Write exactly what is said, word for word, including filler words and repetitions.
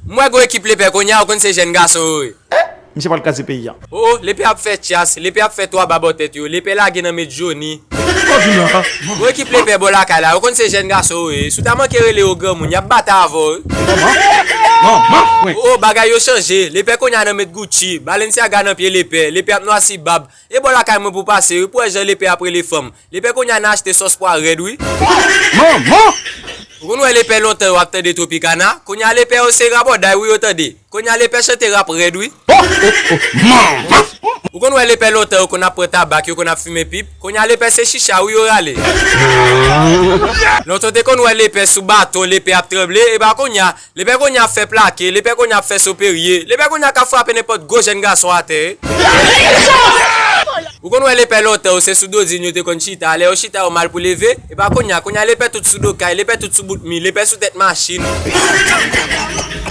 M wè gwo ekip Lepè kounye a, ou konn se jèn gason yo ye. Misye pral kraze peyi a. O, o, Lepè ap fè tyas, Lepè ap fè twa ba bò tèt yo, Lepè lage nan men Johnny. Kòd vin la. Gwo ekip Lepè bò lakay la, ou konn se jèn gason yo ye. Si w ta manke rele yo granmoun, y ap batay avè w. Manman. Manman. O, o, bagay yo chanje. Lepè kounye a nan men Gucci, Balenciaga nan pye Lepè, Lepè ap nwasi bab. E bò lakay mwen pou pase, wi, pou wè jan Lepè ap rele fanm. Lepè kounye a nan achte sòs pwa rèd, wi. Manman. Ou konn wè Lepè lontan yo ap tande Tropicana, kounye a Lepè yo se rabòday, wi, yo tande. Kounye a Lepè chante rap rèd, wi. Oh, oh, oh. Manman. Ou konn wè Lepè lontan yo konn ap pran tabak, yo konn ap fimen pip, kounye a Lepè se chicha, wi, yo rale. Lontan w te konn wè Lepè sou baton, Lepè ap tranble, e ba kounye a, Lepè kounye a ap fè plake, Lepè kounye a ap fè soperye, Lepè kounye a ka frape nenpòt gwo jèn gason atè. Ou konn wè Lepè lontan yo se sou dodin yo te konn chita, lè yo chita yo mal pou leve, e ba kounye a, kounye a Lepè tout sou do kay, Lepè tout sou bout mi, Lepè sou tèt machin.